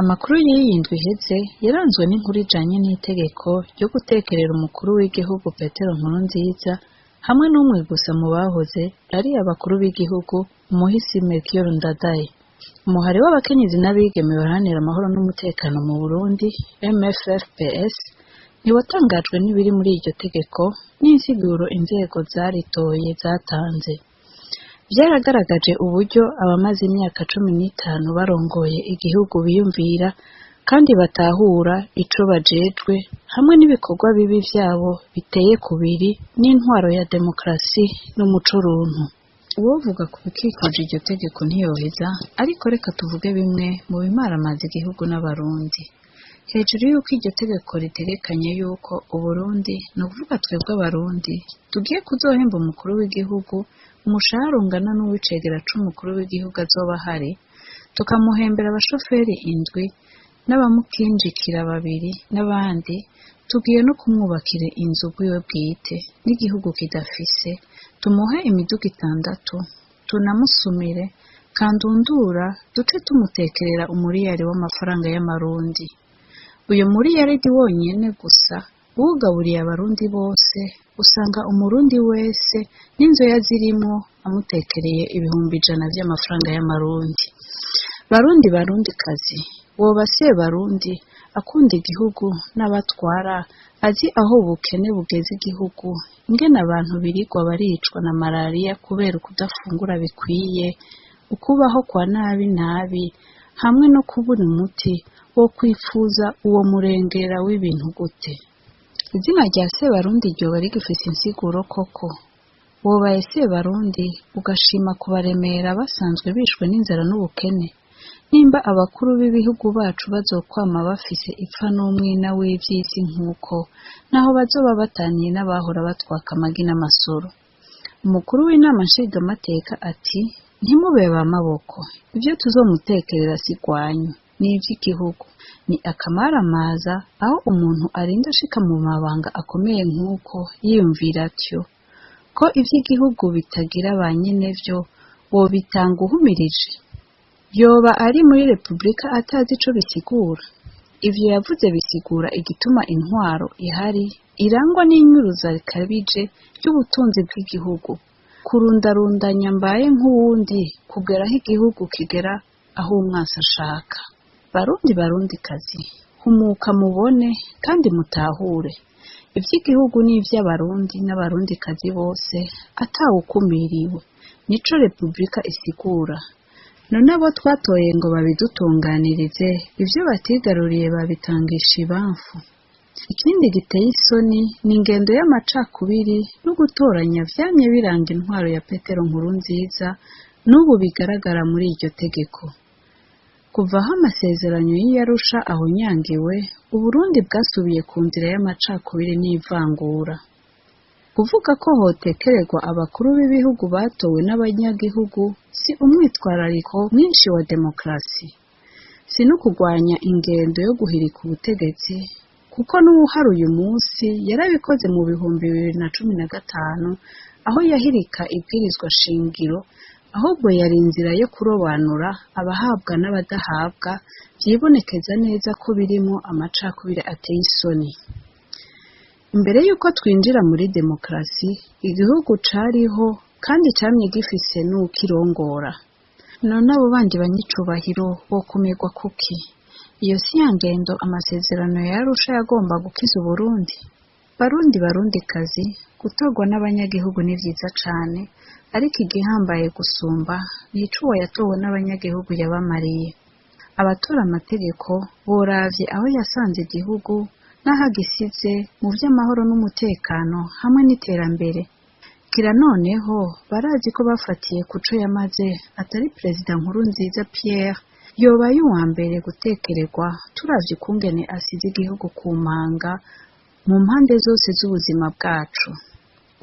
Amakuru y'iyi ndwi iheze yaranzwe n'inkuru ijanye n'itegeko ryo gutekerera umukuru w'igihugu Petero Nkurunziza hamwe n'umwe gusa mu bahoze ari abakuru b'igihugu, umuhisi Melchior Ndadaye. Umuhari w'abakenyezi n'abigeme baharanira amahoro n'umutekano mu Burundi, MFFPS, ntiwatangajwe n'ibiri muri iryo tegeko n'insiguro inzego zaritoye zatanze. Vyaragaragaje uburyo abamaze imyaka 15 barongoye igihugu biyumvira kandi batahura ico bajejwe, hamwe n'ibikorwa bibi vyabo biteye kubiri n'intwaro ya demokarasi n'umuco runtu. Uwovuga ku bikikuje iryo tegeko ntiyoheza, ariko reka tuvuge bimwe mu bimaramaza igihugu n'Abarundi. Hejuru y'uko iryo tegeko ritegekanye yuko Uburundi, ni ukuvuga twebwe Abarundi, tugiye kuzohemba umukuru w'igihugu umushahara ungana n'uw'icegera c'umukuru w'igihugu azoba ahari, tukamuhembera abashoferi indwi n'abamukinjikira babiri n'abandi, tugiye no kumwubakira inzu rwiwe bwite n'igihugu kidafise, tumuhe imiduga itandatu, tunamusumire kandundura, duce tumutekerera umuriyari w'amafaranga y'amarundi. Uyo muriyaridi wonyene gusa uwugaburiye Abarundi bose, usanga Umurundi wese n'inzoya zirimwo amutekereye 100,000 vy'amafaranga y'amarundi. Barundi, Barundikazi, woba Sebarundi akunda igihugu n'abatwara, azi aho ubukene bugeze igihugu, ingene abantu birirwa baricwa na marariya kubera ukudafungura bikwiye, ukubaho kwa nabi nabi, hamwe no kubura umuti, wokwipfuza uwo murengera w'ibintu gute? Izina rya Sebarundi ryoba rigifise insiguro koko? Wobaye Sebarundi ugashima kubaremera basanzwe bishwe n'inzara n'ubukene? Nimba abakuru b'ibihugu bacu bazokwama bafise ipfa n'umwina w'ivy'isi nk'uko, ntaho bazoba bataniye n'abahora batwaka amagi n'amasoro. Umukuru w'inama nshingamateka ati: "Ntimube ba maboko, ivyo tuzomutekerera si rwanyu, ni ivy'igihugu." Ni akamaramaza aho umuntu arinda ashika mu mabanga akomeye nk'uko yiyumvira atyo. Ko ivy'igihugu bitagira ba nyenevyo, wobitanga uhumirije? Yoba ari muri Republika atazi ico bisigura? Ivyo yavuze bisigura igituma intwaro ihari irangwa n'inyuruza rikabije ry'ubutunzi bw'igihugu. Kurundarundanya mbaye nk'uwundi kugera aho igihugu kigera aho umwansi ashaka. Barundi, Barundikazi, humuka mubone kandi mutahure. Ivy'igihugu n'ivy'Abarundi n'Abarundikazi bose atawukumiriwe. Nico Republika isigura. None abo twatoye ngo babidutunganirize, ivyo batigaruriye babitangisha ibamfu? Ikindi giteye isoni ni ingendo y'amacakubiri no gutoranya vyamye biranga intwaro ya Petero Nkurunziza, n'ubu bigaragara muri iryo tegeko. Kuva aho amasezerano y'i Arusha ahonyangiwe, Uburundi bwasubiye ku nzira y'amacakubiri n'ivangura. Kuvuga ko hotekererwa abakuru b'ibihugu batowe n'abanyagihugu si umwitwarariko mwinshi wa demokarasi, si no kurwanya ingendo yo guhirika ubutegetsi, kuko n'uwuhari uyu munsi yarabikoze mu 2015 aho yahirika ibwirizwa shingiro, ahubwo yari inzira yo kurobanura abahabwa n'abadahabwa, vyibonekeza neza ko birimwo amacakubiri ateye isoni. Imbere y'uko twinjira muri demokarasi, igihugu cariho kandi camye gifise n'uwukirongora. None abo bandi banyicubahiro bokumirwa kuki? Iyo si ya ngendo amasezerano ya Arusha yagomba gukiza Uburundi? Barundi, Barundikazi, gutorwa n'abanyagihugu ni vyiza cane, ariko igihambaye gusumba ni ico uwo yatowe n'abanyagihugu yabamariye. Abatora amategeko boravye aho yasanze igihugu n'aho agisize mu vy'amahoro n'umutekano hamwe n'iterambere. Kira noneho barazi ko bafatiye kuco yamaze atari Perezida Nkurunziza Pierre yobaye uwa mbere gutekererwa, turavye ukungene asize igihugu ku manga mu mpande zose z'ubuzima bwacu.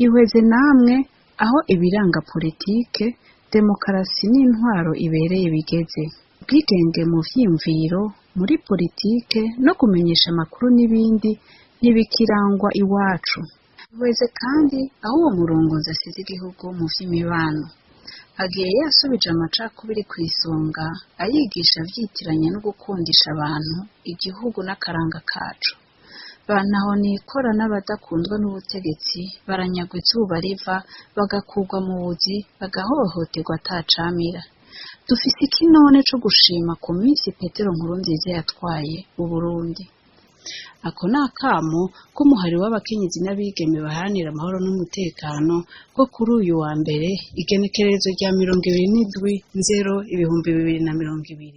Ihweze namwe aho ibiranga politike, demokarasi n'intwaro ibereye bigeze. Ubwigenge mu vyiyumviro, muri politike no kumenyesha amakuru n'ibindi ntibikirangwa iwacu. Ihweze kandi aho uwo murongozi asize igihugu mu vy'imibano. Agiye yasubije amacakubiri kw'isonga, ayigisha avyitiranya no gukundisha abantu igihugu n'akaranga kacu. Ba ntahonikora n'abadakundwa n'ubutegetsi baranyagwa izuba riva, bagakurwa mu buzi, bagahohoterwa atacamira. Dufise iki none co gushima ku minsi Petero Nkurunziza yatwaye Uburundi? Ako ni akamo k'umuhari w'abakenyezi n'abigeme baharanira amahoro n'umutekano ko kuri uyu wa mbere igenekerezo rya 27 Nzero 2020.